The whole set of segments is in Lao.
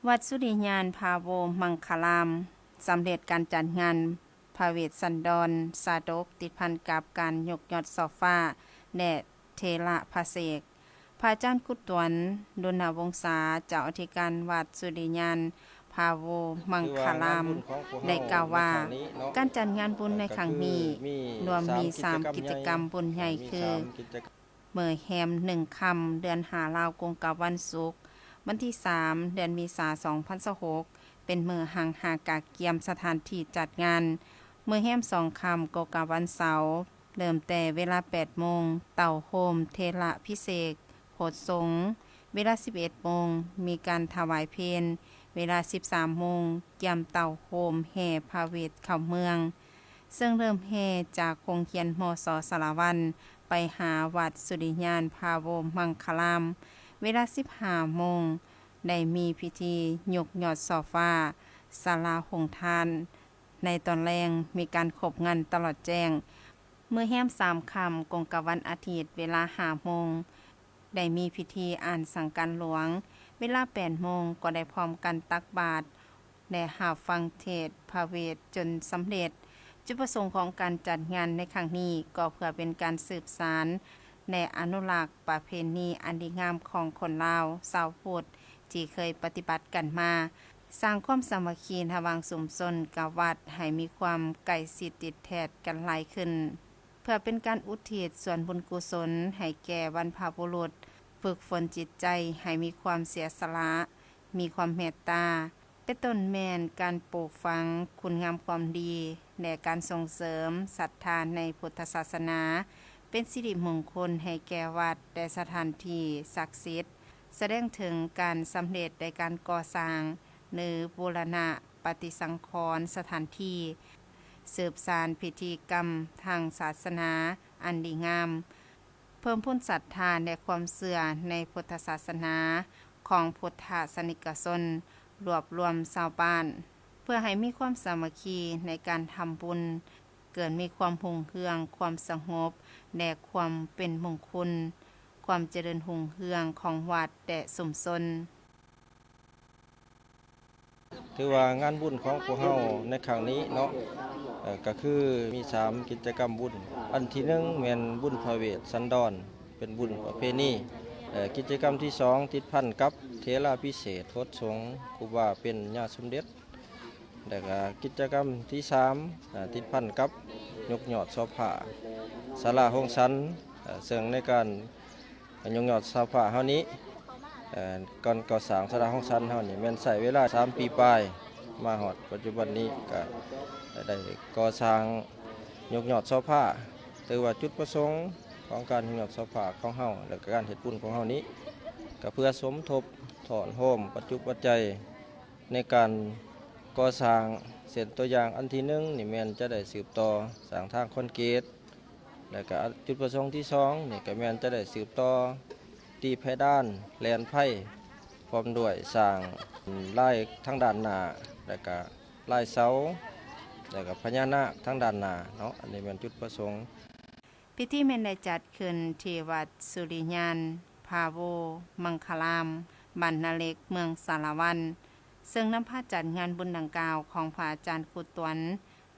ວັດສຸລິຍານພາໂວມັງຄາລາມ ສຳເລັດການຈັດງານພະເວດສັນດອນຊາດົກ ຕິດພັນກັບການຍົກຍອດຊອບຟ້າ ແລະ ເຖລະພະເສກ. ພະອາຈານກຸດຕວນ ດຸນນະວົງສາ ເຈົ້າອະທິການວັດສຸລິຍານພາໂວມັງຄາລາມ ໄດ້ກ່າວວ່າ ການຈັດງານບຸນໃນຄັ້ງນີ້ ລວມມີສາມກິດຈະກຳບຸນໃຫຍ່ຄື ເມີແຮມໜຶ່ງຄ່ຳ ເດືອນຫ້າລາວກົງກັບວັນສຸກ ວັນທີສາມ ເດືອນເມສາ ສອງພັນຊາວຫົກ ເປັນເມີຫັງຫາກະກຽມສະຖານທີ່ຈັດງານ. ເມີແຮມສອງຄ່ຳກົງກັບວັນເສົາ ເລີ່ມແຕ່ເວລາແປດໂມງ ເຕົ້າໂຮມເຖລະພິເສກໂພດສົງ, ເວລາສິບເອັດໂມງ ມີການຖວາຍເພນ, ເວລາສິບສາມໂມງ ກຽມເຕົ້າໂຮມແຫ່ພະເວດເຂົ້າເມືອງ. ເຊິ່ງເລີ່ມແຫ່ຈາກໂຮງຮຽນ ມສ ສາລະວັນ ໄປຫາວັດສຸລິຍານພາໂວມັງຄາລາມ. ເວລາສິບຫ້າໂມງ ໄດ້ມີພິທີຍົກຍອດຊອບຟ້າສາລາໂຮງທານ. ໃນຕອນແລງມີການຄົບງັນຕະຫຼອດແຈ້ງ. ເມີແຮມສາມຄ່ຳກົງກັບວັນອາທິດ ເວລາຫ້າໂມງ ໄດ້ມີພິທີອ່ານສັງການຫຼວງ. ເວລາແປດໂມງ ກໍໄດ້ພ້ອມກັນຕັກບາດ ແລະ ຮັບຟັງເທດພະເວດຈົນສຳເລັດ. ຈຸດປະສົງຂອງການຈັດງານໃນຄັ້ງນີ້ ກໍເພື່ອເປັນການສືບສານ ແລະ ອະນຸລັກປະເພນີອັນດີງາມຂອງຄົນລາວຊາວພຸດ ທີ່ເຄີຍປະຕິບັດກັນມາ, ສ້າງຄວາມສາມັກຄີລະຫວ່າງຊຸມຊົນກັບວັດໃຫ້ມີຄວາມໃກ້ຊິດຕິດແທດກັນຫຼາຍຂຶ້ນ, ເພື່ອເປັນການອຸທິດສ່ວນບຸນກຸສົນໃຫ້ແກ່ບັນພະບຸລຸດ, ຝຶກຝົນຈິດໃຈໃຫ້ມີຄວາມເສຍສະຫຼະ, ມີຄວາມເມດຕາ, ເປັນຕົ້ນແມ່ນການປູກຝັງຄຸນງາມຄວາມດີ ແລະ ການສົ່ງເສີມສັດທາໃນພຸດທະສາສະໜາ, ເປັນສິລິມົງຄົນໃຫ້ແກ່ວັດ ແລະ ສະຖານທີ່ສັກສິດ, ສະແດງເຖິງການສຳເລັດໃນການກໍ່ສ້າງ ຫຼື ບູລະນະປະຕິສັງຂອນສະຖານທີ່, ສືບສານພິທີກຳທາງສາສະໜາອັນດີງາມ, ເພີ່ມພູນສັດທາ ແລະ ຄວາມເຊື່ອໃນພຸດທະສາສະໜາຂອງພຸດທະສາສະນິກະຊົນ, ລວບລວມຊາວບ້ານ ເພື່ອໃຫ້ມີຄວາມສາມັກຄີໃນການທຳບຸນ, ເກີດມີຄວາມຮຸ່ງເຮືອງ, ຄວາມສະຫງົບ ແລະ ຄວາມເປັນມົງຄຸນ, ຄວາມຈະເລີນຮຸ່ງເຮືອງຂອງວັດ ແລະ ຊຸມຊົນ. ຖືວ່າງານບຸນຂອງພວກເຮົາໃນຄັ້ງນີ້ເນາະ ເອີ ກໍຄືມີສາມກິດຈະກຳບຸນ. ອັນທີໜຶ່ງແມ່ນບຸນພະເວດສັນດອນ ເປັນບຸນປະເພນີ. ເອີ ກິດຈະກຳທີສອງຕິດພັນກັບເຖລະພິເສກໂພດສົງ ຄູບາເປັນຍາສົມເດັດ. ແລ້ວກໍກິດຈະກຳທີສາມ ເອີ ຕິດພັນກັບຍົກຍອດຊອບຟ້າສາລາໂຮງສັນ ເອີ ເຊິ່ງໃນການ ການຍົກຍອດຊາວພະເຮົານີ້ ເອີ ການກໍ່ສ້າງສາລາໂຮງສັນເຮົານີ້ ແມ່ນໃຊ້ເວລາສາມປີປາຍ ມາຮອດປັດຈຸບັນນີ້ກະໄດ້ກໍ່ສ້າງຍົກຍອດຊາວພະ. ຖືວ່າຈຸດປະສົງຂອງການຍົກຍອດຊາວພະຂອງເຮົາ ແລະ ກະການເຮັດບຸນຂອງເຮົານີ້ ກະເພື່ອສົມທົບຖອນໂຮມປັດຈຸປັດໄຈ ໃນການກໍ່ສ້າງ ເຊັ່ນ ຕົວຢ່າງອັນທີໜຶ່ງນີ້ແມ່ນຈະໄດ້ສືບຕໍ່ສ້າງທາງຄອນກຣີດ ແລ້ວກະຈຸດປະສົງທີສອງນີ້ກະແມ່ນຈະໄດ້ສືບຕໍ່ຕີແພດານແລ່ນໄຟ ພ້ອມດ້ວຍສ້າງລາຍທາງດ້ານໜ້າ ແລ້ວກະລາຍເສົາ ແລ້ວກະພະຍານາກທາງດ້ານໜ້າເນາະ. ອັນນີ້ແມ່ນຈຸດປະສົງ. ພິທີແມ່ນໄດ້ຈັດຂຶ້ນທີ່ວັດສຸລິຍານພາໂວມັງຄາລາມ ບ້ານນາເຫຼັກ ເມືອງສາລະວັນ, ເຊິ່ງນຳພາຈັດງານບຸນດັ່ງກ່າວຂອງພະອາຈານຄູຕວນ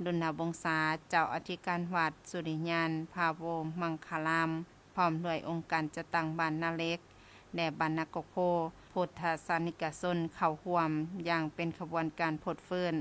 ດຸນນະວົງສາ ເຈົ້າອະທິການວັດສຸລິຍານພາໂວມັງຄາລາມ ພ້ອມດ້ວຍອົງການຈັດຕັ້ງບ້ານນາເຫຼັກ ແລະ ບ້ານນາກອກໂພ ພຸດທະສາສະນິກະຊົນເຂົ້າຮ່ວມຢ່າງເປັນຂະບວນການຟົດຟື້ນ.